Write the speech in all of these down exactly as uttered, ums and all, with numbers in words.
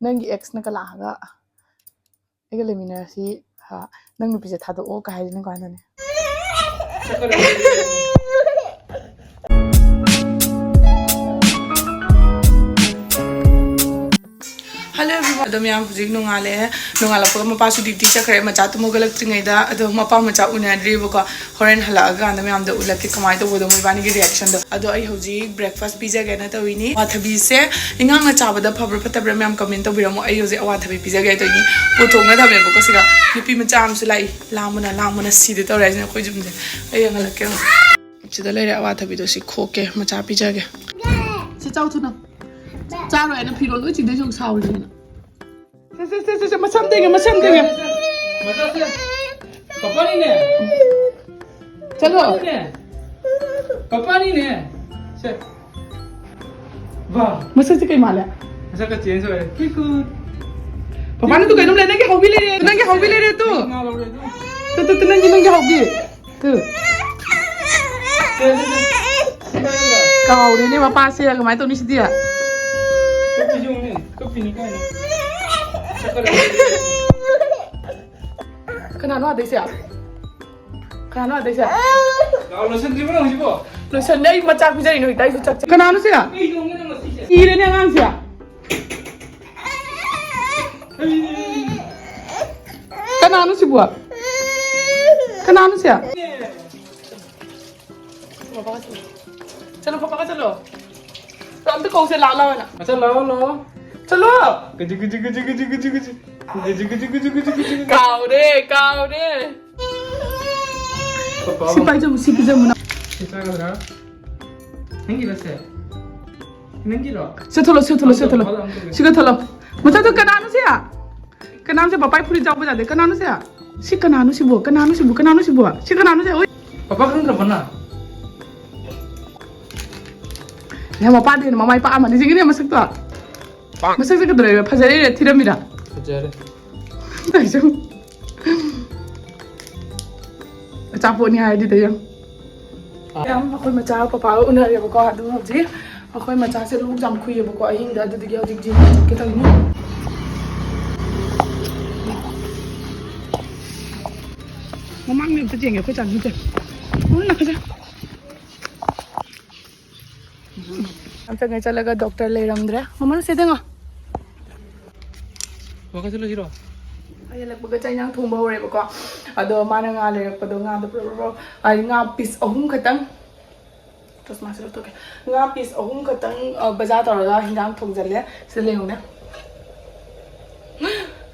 ꯅꯪꯒꯤ ꯑꯦꯛꯁꯅꯒ ꯂꯥꯛꯑꯒ ꯑꯩꯒ ꯂꯩꯃꯤꯟꯅꯔꯁꯤ, ꯍꯥ, ꯅꯪ ꯅꯨꯄꯤꯁꯦ ꯊꯥꯗꯣꯛꯑꯣ ꯀꯥꯏ ꯍꯥꯏꯗꯣꯏꯅꯤ ꯀꯃꯥꯏꯅꯅꯦ? Hello everyone. ꯑꯗꯣ ꯃꯌꯥꯝ ꯍꯧꯖꯤꯛ ꯅꯣꯡꯉꯥꯜꯂꯦ꯫ ꯅꯣꯡꯉꯥꯜꯂꯛꯄꯒ ꯃꯄꯥꯁꯨ ꯗ꯭ꯌꯨꯇꯤ ꯆꯠꯈ꯭ꯔꯦ꯫ ꯃꯆꯥ ꯇꯨꯝ ꯍꯧꯒꯠꯂꯛꯇ꯭ꯔꯤꯉꯩꯗ ꯑꯗꯣ ꯃꯄꯥ ꯃꯆꯥ ꯎꯅꯗ꯭ꯔꯤꯕꯀꯣ꯫ ꯍꯣꯔꯦꯟ ꯍꯜꯂꯛꯑꯀꯥꯟꯗ ꯃꯌꯥꯝꯗ ꯎꯠꯂꯛꯀꯦ ꯀꯃꯥꯏꯅ ꯇꯧꯕꯗꯣ ꯃꯣꯏꯕꯥꯅꯤꯒꯤ ꯔꯤꯌꯦꯛꯁꯟꯗꯣ꯫ ꯑꯗꯣ ꯑꯩ ꯍꯧꯖꯤꯛ ꯕ꯭ꯔꯦꯛꯐꯥꯁ ꯄꯤꯖꯒꯦꯅ ꯇꯧꯔꯤꯅꯤ꯫ ꯑꯋꯥꯊꯕꯤꯁꯦ ꯏꯉꯥꯡꯅ ꯆꯥꯕꯗ ꯐꯕ꯭ꯔꯥ ꯐꯠꯇꯕ꯭ꯔꯥ ꯃꯌꯥꯝ ꯀꯃꯦꯟ ꯇꯧꯕꯤꯔꯝꯃꯣ꯫ ꯑꯩ ꯍꯧꯖꯤꯛ ꯑꯋꯥꯊꯕꯤ ꯄꯤꯖꯒꯦ ꯇꯧꯔꯤꯅꯤ꯫ ꯄꯨꯊꯣꯛꯅ ꯊꯝꯃꯦꯕꯀꯣ ꯁꯤꯒ꯫ ꯅꯨꯄꯤ ꯃꯆꯥ ꯑꯃꯁꯨ ꯂꯥꯛꯏ꯫ ꯂꯥꯡꯕꯅ ꯂꯥꯡꯕꯅ ꯁꯤꯗ ꯇꯧꯔꯦ ꯍꯥꯏꯁꯤꯅ ꯑꯩꯈꯣꯏ ꯌꯨꯝꯁꯦ꯫ ꯑꯩ ꯌꯦꯡꯍꯜꯂꯛꯀꯦ꯫ ꯁꯤꯗ ꯂꯩꯔꯦ ꯑꯋꯥꯊꯕꯤꯗꯣ꯫ ꯁꯤ ꯈꯣꯛꯀꯦ꯫ ꯃꯆꯥ ꯄꯤꯖꯒꯦ꯫ ꯁꯤ ꯆꯥꯎ ꯊꯨꯅ꯫ ꯆꯥꯔꯣꯏ ꯍꯥꯏꯅ ꯐꯤꯔꯣꯜ ꯂꯣꯏ ꯆꯤꯡꯗꯣꯏ ꯁꯔꯨꯛ ꯁꯥꯎꯔꯤꯁꯤꯅ꯫ ꯁꯦ, ꯁꯦ, ꯁꯦ, ꯁꯦ, ꯁꯦ, ꯃꯁꯝ ꯇꯦꯡꯉꯦ, ꯃꯁꯝ ꯇꯦꯡꯉꯦ꯫ ꯃꯆꯥꯁꯦ, ꯄꯄꯥꯅꯤꯅꯦ꯫ ꯆꯠꯂꯣ꯫ ꯄꯄꯥꯅꯤꯅꯦ꯫ ꯄꯄꯥꯅꯤꯅꯦ꯫ ꯁꯦ꯫ ꯋꯥ꯫ ꯃꯁꯛꯁꯦ ꯀꯩ ꯃꯥꯜꯂꯦ? ꯃꯁꯛꯀ ꯆꯦꯟꯖ ꯑꯣꯏꯔꯦ꯫ ꯀꯨꯏ ꯀꯨꯏ꯫ ꯄꯄꯥꯅ ꯇꯨ ꯀꯩꯅꯣꯝ ꯂꯩ, ꯅꯪꯒꯤ ꯍꯧꯕꯤ ꯂꯩꯔꯦ, ꯅꯪꯒꯤ ꯍꯧꯕꯤ ꯂꯩꯔꯦ ꯇꯨ꯫ ꯉꯥ ꯂꯧꯔꯦ ꯑꯗꯨ꯫ ꯇꯨ, ꯇꯨ, ꯇꯨ, ꯅꯪꯒꯤ, ꯅꯪꯒꯤ ꯍꯧꯕꯤ꯫ ꯇꯨ꯫ ꯁꯦ, ꯁꯦ, ꯁꯦ꯫ ꯀꯥꯎꯔꯦꯅꯦ ꯃꯄꯥꯁꯦ, ꯀꯃꯥꯏꯅ ꯇꯧꯅꯤ ꯁꯤꯗꯤ? ꯀꯞꯄꯤꯁꯤ ꯌꯦꯡꯉꯨꯅꯦ, ꯀꯞꯄꯤꯅꯤ ꯀꯥꯏꯅ꯫ ꯀꯅꯥꯅꯣ ꯑꯗꯩꯁꯦ? ꯀꯅꯥꯅꯣ ꯑꯗꯩꯁꯦ? ꯂꯥꯛꯑꯣ, ꯂꯣꯏꯁꯟꯗ꯭ꯔꯤꯕꯣ ꯅꯪ ꯍꯧꯖꯤꯛꯐꯥꯎ? ꯂꯣꯏꯁꯟꯗꯦ, ꯑꯩ ꯃꯆꯥ ꯄꯤꯖꯔꯤꯅꯣ, ꯍꯧꯖꯤꯛꯇ ꯑꯩꯁꯨ ꯆꯥꯛ ꯆꯥ-, ꯀꯅꯥꯅꯣ ꯁꯤꯗ? ꯀꯩꯗꯧꯉꯩ ꯅꯪ ꯉꯁꯤꯁꯦ? ꯏꯔꯦꯅꯦ ꯑꯉꯥꯡꯁꯦ꯫ ꯀꯅꯥꯅꯣ ꯁꯤꯕꯨ? ꯀꯅꯥꯅꯣ ꯁꯤ? ꯆꯠꯂꯣ, ꯄꯄꯥꯒ ꯆꯠꯂꯣ꯫ ꯑꯝꯇ ꯀꯧꯁꯦ, ꯂꯥꯛꯑꯣ, ꯂꯥꯛꯑꯣ, ꯂꯥꯛꯑꯣ꯫ ꯆꯠꯂꯣ, ꯂꯥꯛꯑꯣ, ꯂꯥꯛꯑꯣ꯫ ꯆꯠꯂꯣ꯫ ꯒꯖꯤ, ꯒꯖꯤ, ꯒꯖꯤ꯫ ꯀꯥꯎꯔꯦ, ꯀꯥꯎꯔꯦ꯫ ꯄꯄꯥ꯫ ꯁꯤ ꯄꯥꯏꯖꯃꯨ, ꯁꯤ ꯄꯤꯖꯃꯨ ꯅꯪ꯫ ꯁꯤ ꯆꯥꯒꯗ꯭ꯔꯥ? ꯅꯪꯒꯤꯔꯣ ꯁꯦ? ꯅꯪꯒꯤꯔꯣ? ꯁꯤ ꯊꯣꯛꯂꯣ, ꯁꯤ ꯊꯣꯛꯂꯣ, ꯁꯤ ꯊꯣꯛꯂꯣ꯫ ꯐꯣꯜ ꯑꯝꯇ ꯁꯤꯒ ꯊꯣꯛꯂꯣ꯫ ꯃꯊꯛꯇ ꯀꯅꯥꯅꯣ ꯁꯤ? ꯀꯅꯥꯅꯣ ꯁꯤ? ꯄꯄꯥꯏ ꯐꯨꯔꯤꯠ ꯆꯥꯎꯕ ꯌꯥꯗꯦ꯫ ꯀꯅꯥꯅꯣ ꯁꯤ? ꯁꯤ ꯀꯅꯥꯅꯣ ꯁꯤꯕꯨ? ꯀꯅꯥꯅꯣ ꯁꯤꯕꯨ? ꯀꯅꯥꯅꯣ ꯁꯤꯕꯨ? ꯁꯤ ꯀꯅꯥꯅꯣ ꯁꯤ? ꯎꯏ꯫ ꯄꯄꯥ ꯈꯪꯗ꯭ꯔꯕꯣ ꯅꯪ? ꯅꯪ ꯃꯄꯥꯗꯩ ꯍꯦꯟꯅ ꯃꯃꯥꯏ ꯄꯥꯛꯑꯝꯃꯅꯤ꯫ ꯁꯤꯒꯤꯅꯦ ꯃꯁꯛꯇꯣ꯫ ꯃꯁꯛꯁꯦ ꯀꯩꯗꯧꯔꯒꯦ? ꯐꯖꯔꯤꯔ ꯊꯤꯔꯝꯃꯤꯔ? ꯐꯖꯔꯦ꯫ ꯇꯧꯏꯁꯦ꯫ ꯑꯆꯥꯄꯣꯠꯅꯤ ꯍꯥꯏꯔꯗꯤ ꯇꯧꯏꯁꯦ꯫ ꯌꯥꯝ ꯑꯩꯈꯣꯏ ꯃꯆꯥ ꯄꯄꯥꯒ ꯎꯅꯔꯦꯕꯀꯣ꯫ ꯑꯗꯨ ꯍꯧꯖꯤꯛ ꯑꯩꯈꯣꯏ ꯃꯆꯥꯁꯦ ꯂꯣꯛ ꯌꯥꯝ ꯈꯨꯏꯌꯦꯕꯀꯣ ꯑꯍꯤꯡꯗ, ꯑꯗꯨꯗꯨꯒꯤ ꯍꯧꯖꯤꯛ ꯖꯤꯝ ꯆꯠꯀꯦ ꯇꯧꯔꯤꯅꯤ꯫ ꯃꯃꯥꯡꯗ ꯑꯝꯇ ꯆꯦꯟꯒꯦ ꯑꯩꯈꯣꯏ ꯆꯥꯟꯕꯤꯁꯦ꯫ ꯎꯝ, ꯂꯥꯛꯀꯁꯦ꯫ ꯌꯥꯝ ꯆꯪꯉꯦ ꯆꯠꯂꯒ ꯗꯣꯛꯇꯔ ꯂꯩꯔꯝꯗ꯭ꯔꯦ꯫ ꯃꯃꯥ ꯁꯤꯗ ꯉꯣ꯫ ꯋꯥꯀꯠ ꯆꯠꯂꯨꯁꯤꯔꯣ? ꯑꯩ ꯍꯜꯂꯛꯄꯒ ꯆꯥꯛ ꯏꯟꯖꯥꯡ ꯊꯣꯡꯕ ꯍꯧꯔꯦꯕꯀꯣ꯫ ꯑꯗꯣ ꯃꯥꯅ ꯉꯥ ꯂꯩꯔꯛꯄꯗꯣ, ꯉꯥꯗꯣ ꯄ꯭ꯔꯣ ꯄ꯭ꯔꯣ ꯄ꯭ꯔꯣ, ꯑꯩ ꯉꯥ ꯄꯤꯁ ꯑꯍꯨꯝ ꯈꯛꯇꯪ, ꯆꯁꯃꯥꯁꯦ ꯂꯧꯊꯣꯛꯀꯦ꯫ ꯉꯥ ꯄꯤꯁ ꯑꯍꯨꯝ ꯈꯛꯇꯪ, ꯑ, ꯕꯖꯥꯔ ꯇꯧꯔꯒ ꯍꯤꯟꯖꯥꯡ ꯊꯣꯡꯖꯜꯂꯦ꯫ ꯁꯤꯗ ꯂꯩꯌꯨꯅꯦ꯫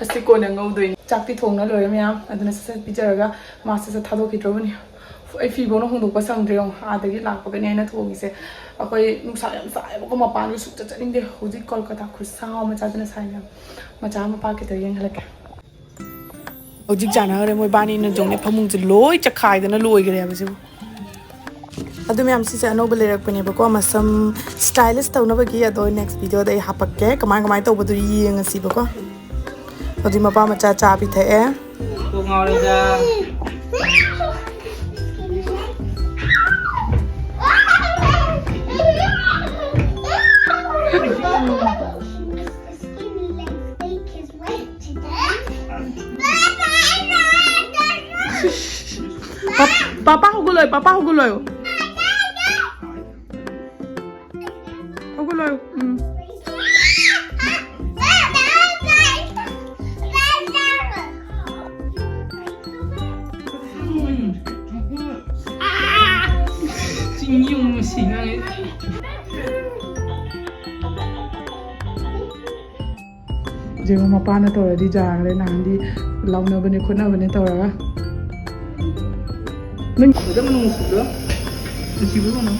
ꯑꯁꯤ ꯀꯣꯟꯅ ꯉꯧꯗꯣꯏꯅꯤ꯫ ꯆꯥꯛꯇꯤ ꯊꯣꯡꯅ ꯂꯣꯏꯔꯦ ꯃꯌꯥꯝ, ꯑꯗꯨꯅ ꯁꯠ ꯁꯠ ꯄꯤꯖꯔꯒ ꯃꯥ ꯁꯠ ꯁꯠ ꯊꯥꯗꯣꯛꯈꯤꯗ꯭ꯔꯕꯅꯤ꯫ ꯑꯩ ꯐꯤꯕꯧꯅ ꯍꯣꯡꯗꯣꯛꯄ ꯁꯪꯗ꯭ꯔꯦ ꯌꯦꯡꯉꯣ, ꯑꯥꯗꯒꯤ ꯂꯥꯛꯄꯒꯅꯦ ꯑꯩꯅ ꯊꯣꯡꯉꯤꯁꯦ꯫ ꯑꯩꯈꯣꯏ ꯅꯨꯡꯁꯥ ꯌꯥꯝ ꯁꯥꯏꯌꯦꯕꯀꯣ, ꯃꯄꯥꯟꯁꯨ ꯁꯨꯛꯆꯠ ꯆꯠꯅꯤꯡꯗꯦ꯫ ꯍꯧꯖꯤꯛ ꯀꯣꯜꯀꯇꯥ ꯈꯨꯠꯁꯥ ꯑꯃ ꯆꯥꯗꯅ ꯁꯥꯏ ꯃꯌꯥꯝ꯫ ꯃꯆꯥ ꯃꯄꯥ ꯈꯤꯇ ꯌꯦꯡꯍꯜꯂꯛꯀꯦ꯫ ꯍꯧꯖꯤꯛ ꯆꯥꯟꯅꯈ꯭ꯔꯦ ꯃꯣꯏ ꯕꯥꯅꯤꯅ ꯌꯦꯡꯉꯨꯅꯦ, ꯐꯃꯨꯡꯁꯦ ꯂꯣꯏ ꯆꯈꯥꯏꯗꯅ ꯂꯣꯏꯈ꯭ꯔꯦꯕ ꯁꯤꯕꯨ꯫ ꯑꯗꯨ ꯃꯌꯥꯝ ꯁꯤꯁꯦ ꯑꯅꯧꯕ ꯂꯩꯔꯛꯄꯅꯦꯕꯀꯣ, ꯃꯁꯝ ꯁ꯭ꯇꯥꯏꯂꯤꯁ ꯇꯧꯅꯕꯒꯤ꯫ ꯑꯗꯣ ꯅꯦꯛꯁ ꯚꯤꯗꯤꯑꯣꯗ ꯑꯩ ꯍꯥꯄꯛꯀꯦ, ꯀꯃꯥꯏ ꯀꯃꯥꯏ ꯇꯧꯕꯗꯨ ꯌꯦꯡꯉꯁꯤꯕꯀꯣ꯫ ꯍꯧꯖꯤꯛ ꯃꯄꯥ ꯃꯆꯥ ꯆꯥ ꯄꯤꯊꯛꯑꯦ꯫ ꯀꯣꯛ ꯉꯥꯎꯔꯦꯗ꯫ ꯄꯥ-, ꯄꯥꯄꯥ ꯍꯧꯒꯠꯂꯣ, ꯄꯥꯄꯥ ꯍꯧꯒꯠꯂꯣ꯫ ꯍꯧꯒꯠꯂꯣ꯫ ꯎꯝ꯫ ꯆꯤꯡ ꯌꯨꯝ ꯁꯤꯅꯔꯦ꯫ ꯌꯦꯡꯉꯣ, ꯃꯄꯥꯅ ꯇꯧꯔꯗꯤ ꯌꯥꯈ꯭ꯔꯦ꯫ ꯅꯍꯥꯟꯗꯤ ꯂꯥꯎꯅꯕꯅꯦ ꯈꯣꯠꯅꯕꯅꯦ ꯇꯧꯔꯒ꯫ ꯅꯪ ꯑꯗꯨ ꯃꯅꯨꯡ ꯅꯨꯡꯁꯤꯕ꯭ꯔꯣ? ꯅꯨꯡꯁꯤꯕ꯭ꯔꯣ ꯃꯅꯨꯡ?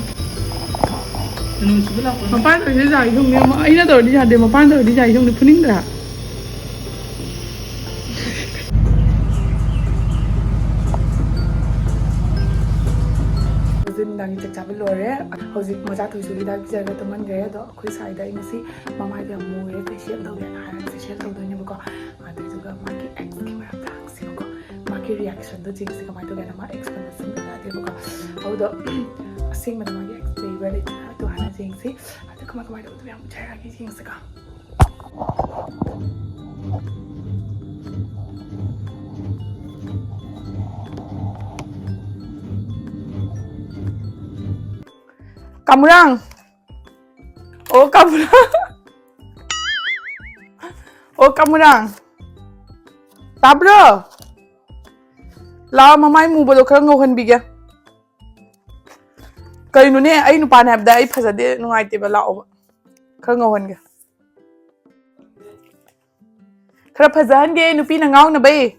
ꯃꯅꯨꯡ ꯅꯨꯡꯁꯤꯕ ꯂꯥꯛꯄ꯭ꯔꯣ? ꯃꯄꯥꯟ ꯇꯧꯔꯗꯤ ꯌꯥꯏ ꯊꯣꯡꯅꯤ, ꯑꯩꯅ ꯇꯧꯔꯗꯤ ꯌꯥꯗꯦ, ꯃꯄꯥꯟ ꯇꯧꯔꯗꯤ ꯌꯥꯏ ꯊꯣꯡꯅꯤ, ꯐꯨꯅꯤꯡꯗ꯭ꯔꯥ? ꯍꯧꯖꯤꯛ ꯅꯨꯡꯗꯥꯡꯒꯤ ꯆꯥꯛ ꯆꯥꯕ ꯂꯣꯏꯔꯦ꯫ ꯍꯧꯖꯤꯛ ꯃꯆꯥ ꯊꯣꯏꯁꯨ ꯍꯤꯗꯥꯛ ꯄꯤꯖꯔꯒ ꯇꯨꯝꯍꯟꯈ꯭ꯔꯦ꯫ ꯑꯗꯣ ꯑꯩꯈꯣꯏ ꯁꯥꯏꯗ ꯑꯩ ꯉꯁꯤ ꯃꯃꯥꯏꯗꯣ ꯌꯥꯝ ꯃꯨꯔꯦ, ꯐꯦꯁꯤꯌꯦꯜ ꯇꯧꯒꯦꯅ ꯍꯥꯏꯔꯒ ꯐꯦꯁꯤꯌꯦꯜ ꯇꯧꯗꯣꯏꯅꯦꯕꯀꯣ꯫ ꯑꯗꯨꯗꯨꯒ ꯃꯥꯒꯤ ꯑꯦꯛꯁꯀꯤ ꯃꯔꯝꯗ ꯍꯪꯁꯤꯕꯀꯣ꯫ ꯃꯥꯒꯤ ꯔꯤꯌꯦꯛꯁꯟꯗꯣ ꯆꯦꯛꯁꯦ ꯀꯃꯥꯏꯅ ꯇꯧꯒꯦꯅ, ꯃꯥ ꯑꯦꯛꯁ ꯀꯟꯕ ꯁꯨꯡꯌꯥ ꯌꯥꯗꯦꯕꯀꯣ꯫ ꯑꯗꯨꯗꯣ ꯑꯁꯦꯡꯕꯗ ꯃꯥꯒꯤ ꯑꯦꯛꯁ ꯂꯩ ꯑꯗꯨ ꯍꯥꯟꯅ ꯌꯦꯡꯁꯤ꯫ ꯑꯗꯨ ꯀꯃꯥꯏ ꯀꯃꯥꯏꯅ ꯇꯧꯗꯣꯏꯅꯣ ꯌꯥꯝ ꯎꯠꯆꯔꯛꯑꯒꯦ, ꯌꯦꯡꯁꯤꯀꯣ꯫ ꯀꯥꯃꯨꯔꯥꯡ꯫ ꯑꯣ, ꯀꯥꯃꯨꯔꯥꯡ꯫ ꯑꯣ, ꯀꯥꯃꯨꯔꯥꯡ꯫ ꯇꯥꯕ꯭ꯔꯣ? ꯂꯥꯛꯑꯣ, ꯃꯃꯥꯏ ꯃꯨꯕꯗꯣ ꯈꯔ ꯉꯧꯍꯟꯕꯤꯒꯦ꯫ ꯀꯩꯅꯣꯅꯦ, ꯑꯩ ꯅꯨꯄꯥꯅꯦ ꯍꯥꯏꯕꯗ ꯑꯩ ꯐꯖꯗꯦ, ꯅꯨꯡꯉꯥꯏꯇꯦꯕ꯫ ꯂꯥꯛꯑꯣꯕ, ꯈꯔ ꯉꯧꯍꯟꯒꯦ꯫ ꯈꯔ ꯐꯖꯍꯟꯒꯦ, ꯅꯨꯄꯤꯅ ꯉꯥꯎꯅꯕꯩ꯫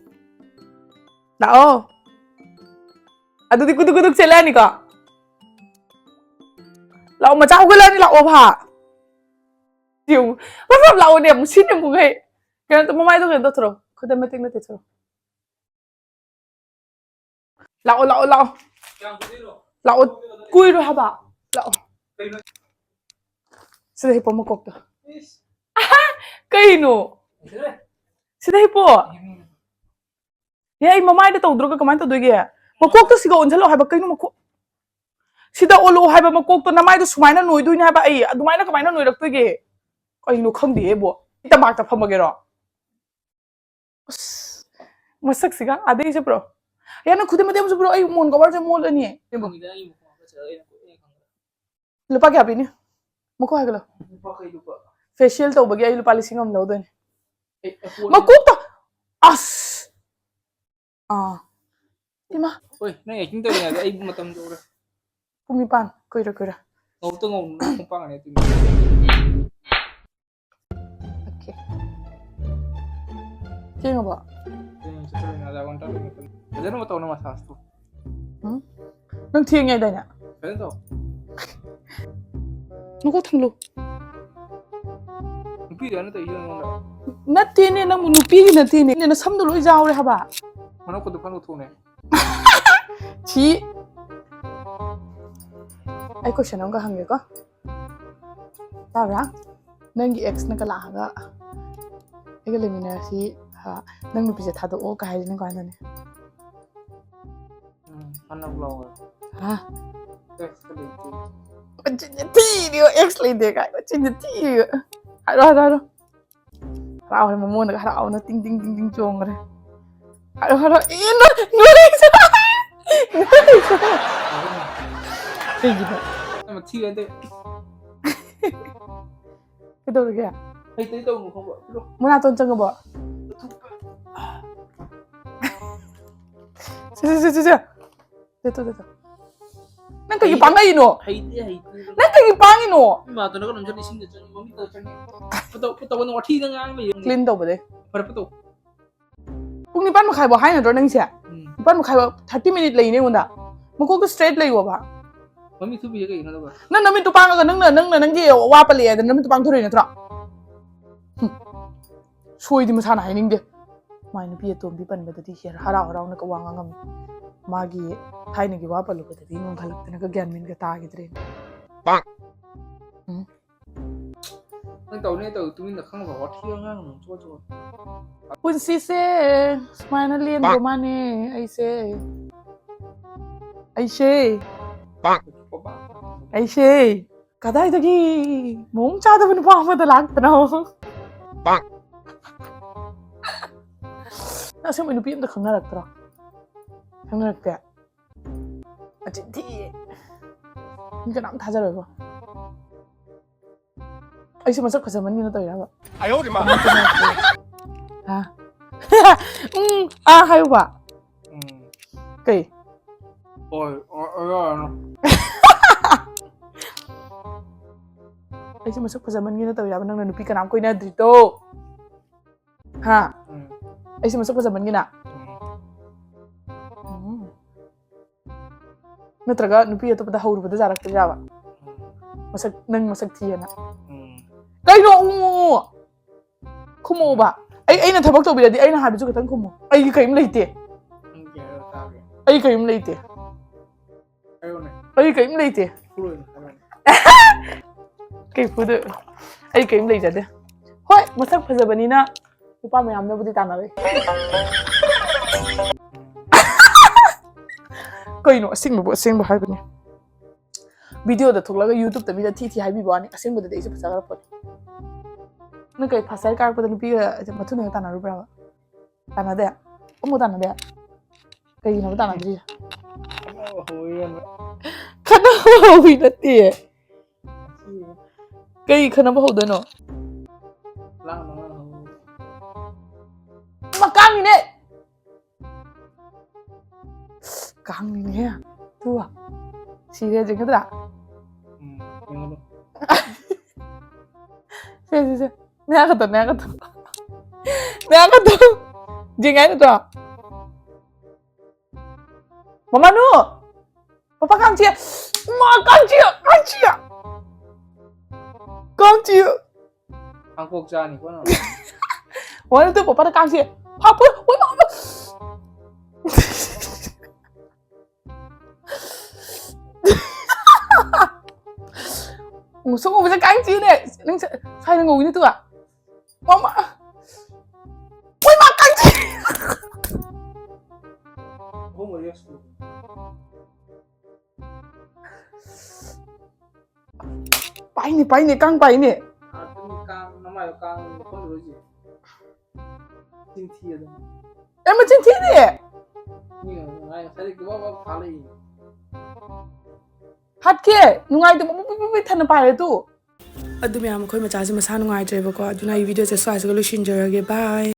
ꯂꯥꯛꯑꯣ꯫ ꯑꯗꯨꯗꯤ ꯀꯨꯗꯨꯛ ꯀꯨꯗꯨꯛ ꯆꯦꯜꯂꯛꯑꯅꯤꯀꯣ꯫ ꯂꯥꯛꯑꯣ, ꯃꯆꯥ ꯍꯧꯒꯠꯂꯛꯑꯅꯤ, ꯂꯥꯛꯑꯣ ꯚꯥ꯫ ꯌꯦꯡꯉꯨ, ꯄꯞ ꯄꯞ ꯂꯥꯛꯑꯣꯅꯦ, ꯑꯃꯨꯛ ꯁꯤꯅꯤ ꯑꯃꯨꯛ ꯍꯩ꯫ ꯀꯩꯅꯣ ꯇꯧ, ꯃꯃꯥꯏꯗꯣ ꯀꯩꯅꯣ ꯇꯧꯊꯣꯔꯛꯑꯣ, ꯈꯨꯗꯝ ꯃꯇꯦꯛ ꯃꯇꯦꯛ ꯊꯣꯔꯛꯑꯣ꯫ ꯂꯥꯛꯑꯣ, ꯂꯥꯛꯑꯣ, ꯂꯥꯛꯑꯣ꯫ ꯂꯥꯛꯑꯣ꯫ ꯀꯨꯏꯔꯣꯏ ꯍꯥꯏꯕ꯫ ꯂꯥꯛꯑꯣ꯫ ꯁꯤꯗ ꯍꯤꯞꯄꯣ ꯃꯀꯣꯛꯇꯣ꯫ ꯀꯩꯅꯣ? ꯁꯤꯗ ꯍꯤꯞꯄꯣ꯫ ꯑꯦ, ꯑꯩ ꯃꯃꯥꯏꯗ ꯇꯧꯗ꯭ꯔꯒ ꯀꯃꯥꯏꯅ ꯇꯧꯗꯣꯏꯒꯦ? ꯃꯀꯣꯛꯇ ꯁꯤꯒ ꯑꯣꯟꯁꯤꯜꯂꯣ ꯍꯥꯏꯕ꯫ ꯀꯩꯅꯣ ꯃꯀꯣꯛ? ꯁꯤꯗ ꯑꯣꯜꯂꯛꯑꯣ ꯍꯥꯏꯕ ꯃꯀꯣꯛꯇꯣ꯫ ꯅꯃꯥꯏꯗꯣ ꯁꯨꯃꯥꯏꯅ ꯅꯣꯏꯗꯣꯏꯅꯦ ꯍꯥꯏꯕ꯫ ꯑꯩ ꯑꯗꯨꯃꯥꯏꯅ ꯀꯃꯥꯏꯅ ꯅꯣꯏꯔꯛꯇꯣꯏꯒꯦ? ꯀꯩꯅꯣ ꯈꯪꯗꯦꯕꯣ꯫ ꯇꯝꯄꯥꯛꯇ ꯐꯝꯃꯒꯦꯔꯣ? ꯑꯁ, ꯃꯁꯛꯁꯤꯒ ꯑꯥꯗꯩ ꯆꯠꯄ꯭ꯔꯣ? ꯌꯥ, ꯅꯪ ꯈꯨꯗꯩ ꯃꯇꯦꯛ ꯑꯃ ꯆꯠꯄ꯭ꯔꯣ? ꯑꯩ ꯃꯣꯟ ꯀꯣꯕꯔꯁꯦ ꯃꯣꯠꯂꯅꯤ꯫ ꯈꯪꯉꯤꯗ, ꯑꯩ ꯃꯈꯣꯡ ꯍꯥꯝꯒꯠꯆꯔꯒ ꯑꯩꯅ ꯀꯨꯏꯅ ꯈꯪꯗ꯭ꯔꯦ꯫ ꯂꯨꯄꯥ ꯀꯌꯥ ꯄꯤꯅꯤ? ꯃꯀꯣꯛ ꯍꯥꯏꯒꯠꯂꯣ꯫ ꯂꯨꯄꯥ ꯀꯩ ꯂꯨꯄꯥ? ꯐꯦꯁꯤꯌꯦꯜ ꯇꯧꯕꯒꯤ ꯑꯩ ꯂꯨꯄꯥ ꯂꯤꯁꯤꯡ ꯑꯃ ꯂꯧꯗꯣꯏꯅꯦ꯫ ꯑꯩ, ꯑꯩ ꯄꯣꯠ ꯃꯀꯣꯛꯇ! ꯑꯁ! ꯑꯥ꯫ ꯏꯃꯥ꯫ ꯍꯣꯏ, ꯅꯪ ꯑꯦꯛꯇꯤꯡ ꯇꯧꯔꯤꯉꯩꯗ ꯑꯩ ꯃꯇꯝ ꯂꯧꯔꯦ꯫ ꯄꯨꯡ ꯅꯤꯄꯥꯟ꯫ ꯀꯨꯏꯔꯣꯏ, ꯀꯨꯏꯔꯣꯏ꯫ ꯉꯧꯇ ꯉꯧꯅ ꯈꯣꯡꯄꯥꯛ ꯑꯅꯤ ꯑꯗꯨꯝ꯫ ꯑꯣꯀꯦ꯫ ꯊꯦꯡꯉꯕꯣ? ꯊꯦꯡꯉꯦ, ꯆꯠꯇꯣꯏꯅꯦ, ꯑꯗꯥ ꯋꯥꯟ ꯇꯥꯗꯣꯏ ꯃꯇꯝ꯫ ꯐꯖꯅ ꯇꯧꯅ ꯃꯁꯥꯁꯇꯣ꯫ ꯎꯝ? ꯅꯪ ꯊꯦꯡꯉꯦ ꯍꯥꯏꯗꯥꯏꯅꯦ? ꯐꯖꯅ ꯇꯧ꯫ ꯃꯀꯣꯛ ꯊꯝꯂꯨ꯫ ꯅꯨꯄꯤꯗꯨ ꯑꯩꯅ ꯇꯧꯔꯤꯁꯦ ꯅꯉꯣꯟꯗ꯫ ꯅꯠꯇꯦꯅꯦ, ꯅꯪꯕꯨ ꯅꯨꯄꯤꯒꯤ ꯅꯠꯇꯦꯅꯦ꯫ ꯅꯁꯝꯗꯣ ꯂꯣꯏ ꯌꯥꯎꯔꯦ ꯍꯥꯏꯕ꯫ ꯃꯅꯞꯀꯗꯣ ꯐꯠ ꯂꯧꯊꯣꯛꯎꯅꯦ꯫ ꯊꯤ꯫ ꯑꯩ ꯀꯣꯏꯁꯟ ꯑꯃꯒ ꯍꯪꯒꯦꯀꯣ꯫ ꯇꯥꯕ꯭ꯔꯥ? ꯅꯪꯒꯤ ꯑꯦꯛꯁꯅꯒ ꯂꯥꯛꯑꯒ ꯑꯩꯒ ꯂꯩꯃꯤꯟꯅꯔꯁꯤ, ꯑ, ꯅꯪ ꯅꯨꯄꯤꯁꯦ ꯊꯥꯗꯣꯛꯑꯣ ꯀꯥꯏ ꯍꯥꯏꯔꯗꯤ ꯅꯪ ꯀꯃꯥꯏꯅ ꯇꯧꯅꯤ? ꯎꯝ, ꯍꯟꯅ ꯂꯧꯔꯦ꯫ ꯍꯥ? ꯑꯦꯛꯁꯀ ꯂꯩꯇꯦ꯫ ꯃꯆꯤꯟꯁꯦ ꯊꯤꯔꯤꯕ, ꯑꯦꯛꯁ ꯂꯩꯇꯦ ꯀꯥꯏ ꯃꯆꯤꯟꯁꯦ ꯊꯤꯔꯤꯕ꯫ ꯍꯥꯏꯔꯣ, ꯍꯥꯏꯔꯣ, ꯍꯥꯏꯔꯣ꯫ ꯍꯔꯥꯎꯔꯦ, ꯃꯃꯣꯟꯗꯒ ꯍꯔꯥꯎꯅ ꯇꯤꯡ ꯇꯤꯡ ꯇꯤꯡ ꯇꯤꯡ ꯆꯣꯡꯈ꯭ꯔꯦ꯫ ꯍꯥꯏꯔꯣ, ꯍꯥꯏꯔꯣ꯫ ꯑꯦ, ꯅꯣꯏ, ꯅꯣꯏ ꯂꯩꯁꯨ꯫ ꯅꯣꯏ ꯂꯩꯁꯨ꯫ ꯀꯩꯒꯤꯅꯣ? ꯌꯥꯝ ꯊꯤꯔꯦ ꯑꯗꯩ꯫ ꯀꯩꯗꯧꯔꯒꯦ? ꯍꯩꯇꯗꯤ ꯇꯧꯅꯨ ꯈꯪꯕ꯭ꯔꯣ? ꯄꯤꯔꯣ꯫ ꯃꯅꯥꯇꯣꯟ ꯆꯪꯉꯕꯣ? ꯁꯦ, ꯁꯦ, ꯁꯦ, ꯁꯦ, ꯁꯦ꯫ ꯗꯦꯇꯣ, ꯗꯦꯇꯣ꯫ ꯅꯪ ꯀꯩꯒꯤ ꯍꯩꯇꯦ꯫ ꯄꯥꯡꯉꯛꯏꯅꯣ? ꯍꯩꯇꯦ, ꯍꯩꯇꯦ꯫ ꯅꯪ ꯀꯩꯒꯤ ꯄꯥꯡꯉꯤꯅꯣ? ꯏꯃꯥꯗꯣ ꯅꯪ ꯀꯩꯅꯣꯝ ꯆꯠꯂꯤ, ꯏꯁꯤꯡꯗ ꯆꯪꯉꯤ, ꯃꯃꯤꯠꯇ ꯆꯪꯉꯤ꯫ ꯐꯠꯇꯧ, ꯐꯠꯇꯧꯕ ꯅꯪ ꯋꯥꯊꯤꯗ ꯉꯥꯡ ꯂꯩꯌꯦ꯫ ꯀ꯭ꯂꯤꯟ ꯇꯧꯕꯗꯩ꯫ ꯐꯔꯦ, ꯐꯠꯇꯧ꯫ ꯄꯨꯡ ꯅꯤꯄꯥꯟ ꯃꯈꯥꯏꯐꯥꯎ ꯍꯥꯏ ꯅꯠꯇ꯭ꯔꯣ ꯅꯪꯁꯦ? ꯎꯝ꯫ ꯅꯤꯄꯥꯟ ꯃꯈꯥꯏꯐꯥꯎ thirty minute ꯂꯩꯅꯦ ꯑꯩꯉꯣꯟꯗ꯫ ꯃꯀꯣꯛꯇ straight ꯂꯩꯌꯣꯕ꯫ ꯃꯃꯤꯠ ꯊꯨꯞꯄꯤꯁꯦ ꯀꯩꯒꯤꯅꯣ ꯑꯗꯨꯒ? ꯅꯪ ꯅꯃꯤꯠꯇꯨ ꯄꯥꯡꯉꯒ ꯅꯪꯅ, ꯅꯪꯅ ꯅꯪꯒꯤ ꯋꯥ ꯄꯜꯂꯛꯑꯦ ꯑꯗ ꯅꯃꯤꯠꯇꯨ ꯄꯥꯡꯊꯣꯔꯛꯏ ꯅꯠꯇ꯭ꯔꯣ? ꯍꯨꯝ꯫ ꯁꯣꯏꯗꯤ ꯃꯁꯥꯅ ꯍꯥꯏꯅꯤꯡꯗꯦ꯫ ꯃꯥꯏ ꯅꯨꯄꯤ ꯑꯇꯣꯝꯕꯤ ꯄꯟꯕꯗꯗꯤ ꯍꯦ-, ꯍꯔꯥꯎ ꯍꯔꯥꯎꯅꯒ ꯋꯥ ꯉꯥꯡꯉꯝꯃꯤ꯫ ꯃꯥꯒꯤ ꯊꯥꯏꯅꯒꯤ ꯋꯥ ꯄꯜꯂꯨꯕꯗꯗꯤ ꯉꯪꯈꯠꯂꯛꯇꯅꯒ ꯒ꯭ꯌꯥꯟ ꯃꯦꯟꯒ ꯇꯥꯈꯤꯗ꯭ꯔꯦꯅꯦ꯫ ꯄꯥꯛ! ꯎꯝ꯫ ꯅꯪ ꯇꯧꯅꯦ ꯇꯧ, ꯇꯨꯃꯤꯟꯅ ꯈꯪꯕ ꯋꯥꯊꯤ ꯉꯥꯡꯒꯅꯨ, ꯆꯣ, ꯆꯣ꯫ ꯄꯨꯟꯁꯤꯁꯦ ꯁꯨꯃꯥꯏꯅ ꯂꯦꯟꯕ ꯄꯥꯛ! ꯃꯥꯅꯦ ꯑꯩꯁꯦ꯫ ꯑꯩꯁꯦ꯫ ꯄꯥꯛ! ꯑꯩꯁꯦ꯫ ꯀꯗꯥꯏꯗꯒꯤ ꯃꯑꯣꯡ ꯆꯥꯗꯕ ꯅꯨꯄꯥ ꯑꯃꯗ ꯂꯥꯛꯇꯅꯣ? ꯄꯥꯛ! ꯅꯪ ꯑꯁꯦꯡꯕ ꯅꯨꯄꯤ ꯑꯝꯇ ꯈꯪꯅꯔꯛꯇ꯭ꯔꯣ? ꯈꯪꯅꯔꯛꯇꯦ? ꯃꯆꯤꯟ ꯊꯤꯌꯦ꯫ ꯃꯤ ꯀꯅꯥꯝ ꯊꯥꯖꯔꯣꯏꯀꯣ꯫ ꯑꯩꯁꯦ ꯃꯁꯛ ꯐꯖꯃꯟꯒꯤꯅ ꯇꯧꯔꯤꯔꯕ? ꯑꯌꯣ ꯃꯥ! ꯍꯥ? ꯎꯝ, ꯑꯥ, ꯍꯥꯏꯌꯨꯕ꯫ ꯎꯝ꯫ ꯀꯩ? ꯍꯣꯏ, ꯑ-, ꯑ-, ꯑ-, ꯑꯩꯁꯦ ꯃꯁꯛ ꯐꯖꯃꯟꯒꯤꯅ ꯇꯧꯔꯤꯔꯕ ꯅꯪꯅ ꯅꯨꯄꯤ ꯀꯅꯥꯝ ꯀꯣꯏꯅꯗ꯭ꯔꯤꯗꯣ? ꯍꯥ? ꯎꯝ꯫ ꯑꯩꯁꯦ ꯃꯁꯛ ꯐꯖꯃꯟꯒꯤꯅ? ꯎꯝ꯫ ꯎꯝ꯫ ꯅꯠꯇ꯭ꯔꯒ ꯅꯨꯄꯤ ꯑꯇꯣꯞꯄꯗ ꯍꯧꯔꯨꯕꯗ ꯌꯥꯔꯛꯇ꯭ꯔꯤꯔꯕ? ꯎꯝ꯫ ꯃꯁꯛ, ꯅꯪ ꯃꯁꯛ ꯊꯤꯌꯦꯅ? ꯎꯝ꯫ ꯀꯩꯅꯣ ꯎ, ꯎ, ꯎ? ꯈꯨꯝꯃꯛꯑꯣꯕ꯫ ꯑꯩ, ꯑꯩꯅ ꯊꯕꯛ ꯇꯧꯕꯤꯔꯗꯤ ꯑꯩꯅ ꯍꯥꯏꯕꯁꯨ ꯈꯤꯇꯪ ꯈꯨꯝꯃꯨ꯫ ꯑꯩꯒꯤ ꯀꯔꯤꯝ ꯂꯩꯇꯦ꯫ ꯅꯪ ꯀꯩ ꯍꯥꯏꯔꯣ ꯇꯥꯒꯦ? ꯑꯩ ꯀꯔꯤꯝ ꯂꯩꯇꯦ꯫ ꯍꯥꯏꯔꯣꯅꯦ꯫ ꯑꯩ ꯀꯔꯤꯝ ꯂꯩꯇꯦ꯫ ꯐꯨꯔꯣꯏꯅꯦ, ꯍꯥꯏꯔꯣꯅꯦ꯫ ꯀꯩ ꯐꯨꯗꯣꯏ? ꯑꯩ ꯀꯔꯤꯝ ꯂꯩꯖꯗꯦ꯫ ꯍꯣꯏ, ꯃꯁꯛ ꯐꯖꯕꯅꯤꯅ ꯅꯨꯄꯥ ꯃꯌꯥꯝꯅꯕꯨꯗꯤ ꯇꯥꯟꯅꯔꯣꯏ꯫ ꯀꯩꯅꯣ? ꯑꯁꯦꯡꯕꯕꯨ ꯑꯁꯦꯡꯕ ꯍꯥꯏꯕꯅꯦ꯫ ꯚꯤꯗꯤꯑꯣꯗ ꯊꯣꯛꯂꯒ YouTubeꯇ ꯃꯤꯗ ꯊꯤ ꯊꯤ ꯍꯥꯏꯕꯤꯕ ꯋꯥꯅꯤ, ꯑꯁꯦꯡꯕꯗꯗꯤ ꯑꯩꯁꯨ ꯐꯖꯈ꯭ꯔ ꯄꯣꯠꯅꯤ꯫ ꯅꯪ ꯀꯩ first sight ꯀꯥꯔꯛꯄꯗ ꯅꯨꯄꯤꯒ ꯃꯊꯨꯟꯗꯒ ꯇꯥꯟꯅꯔꯨꯕ꯭ꯔꯕ? ꯇꯥꯟꯅꯗꯦ? ꯑꯃꯨꯛ ꯇꯥꯟꯅꯗꯦ? ꯀꯩꯒꯤꯅꯣꯕ ꯇꯥꯟꯅꯗ꯭ꯔꯤꯁꯦ? ꯈꯠꯅꯕ ꯍꯧꯕꯤ ꯅꯠꯇꯦ꯫ ꯀꯩ ꯈꯠꯅꯕ ꯍꯧꯗꯣꯏꯅꯣ? ꯃꯀꯥꯡꯅꯤꯅꯦ꯫ ꯀꯥꯡꯅꯤꯅꯦ꯫ ꯇꯨ꯫ ꯁꯤꯔꯦ ꯍꯧꯖꯤꯛꯀꯤꯗꯨꯔꯥ? ꯎꯝ, ꯌꯦꯡꯉꯨꯅꯦ꯫ ꯁꯦ, ꯁꯦ, ꯁꯦ꯫ ꯅꯌꯥ ꯀꯠꯇꯣ, ꯅꯌꯥ ꯀꯠꯇꯣ꯫ ꯅꯌꯥ ꯀꯠꯇꯣ꯫ ꯌꯦꯡꯒꯦ ꯍꯥꯏ ꯅꯠꯇ꯭ꯔꯣ? ꯃꯃꯥꯅꯨ! ꯄꯄꯥ ꯀꯥꯡ ꯆꯤꯛꯑꯦ! ꯏꯃꯥ, ꯀꯥꯡ ꯆꯤꯛꯑꯦ! ꯀꯥꯡ ꯆꯤꯛꯑꯦ! ꯀꯥꯡ ꯆꯤꯛꯑꯦ! ꯀꯥꯡꯄꯣꯛ ꯆꯥꯅꯤꯀꯣ ꯅꯪ꯫ ꯃꯃꯥꯅꯨ, ꯇꯨ ꯄꯄꯥꯗ ꯀꯥꯡ ꯆꯤꯛꯑꯦ! ꯐꯥ, ꯐꯨ! ꯎꯏ, ꯃꯥ, ꯃꯥ! ꯉꯧꯁꯣꯛ ꯉꯧꯕꯁꯦ ꯀꯥꯡ ꯆꯤꯛꯑꯦꯅꯦ! ꯅꯪ ꯁ-, ꯁ꯭ꯋꯥꯏꯗ ꯉꯧꯋꯤꯅꯦ ꯇꯨ! ꯃꯃꯥ! ꯎꯏ, ꯃꯥ, ꯀꯥꯡ ꯆꯤꯛꯑꯦ! ꯑꯍꯨꯝ ꯃꯔꯤꯔꯛ ꯁꯨꯔꯦ꯫ ꯄꯥꯏꯅꯦ, ꯄꯥꯏꯅꯦ, ꯀꯥꯡ ꯄꯥꯏꯅꯦ꯫ ꯑꯗꯨꯝ ꯀꯥꯡ, ꯅꯃꯥꯏꯗꯣ ꯀꯥꯡ ꯃꯐꯝꯗ ꯂꯣꯏ ꯆꯤꯛꯑꯦ꯫ ꯆꯤꯟ ꯊꯤ ꯑꯗꯨꯝ꯫ ꯑꯦ, ꯃꯆꯤꯟ ꯊꯤꯅꯦ꯫ ꯃꯤ ꯉꯥꯏ ꯉꯁꯥꯏꯗꯒꯤ ꯒꯕ ꯒꯕ ꯊꯥ ꯂꯩꯌꯦ꯫ ꯍꯥꯠꯀꯦ꯫ ꯅꯨꯡꯉꯥꯏꯇꯕ ꯄꯨ-, ꯄꯨ-, ꯄꯨ-, ꯄꯨ-, ꯊꯟꯅ ꯄꯥꯏꯔꯦ ꯇꯨ꯫ ꯑꯗꯨ ꯃꯌꯥꯝ, ꯑꯩꯈꯣꯏ ꯃꯆꯥꯁꯦ ꯃꯁꯥ ꯅꯨꯡꯉꯥꯏꯇ꯭ꯔꯦꯕꯀꯣ, ꯑꯗꯨꯅ ꯑꯩ ꯚꯤꯗꯤꯑꯣꯁꯦ ꯁ꯭ꯋꯥꯏꯁꯤꯒ ꯂꯣꯏꯁꯤꯟꯖꯔꯒꯦ꯫ Bye꯫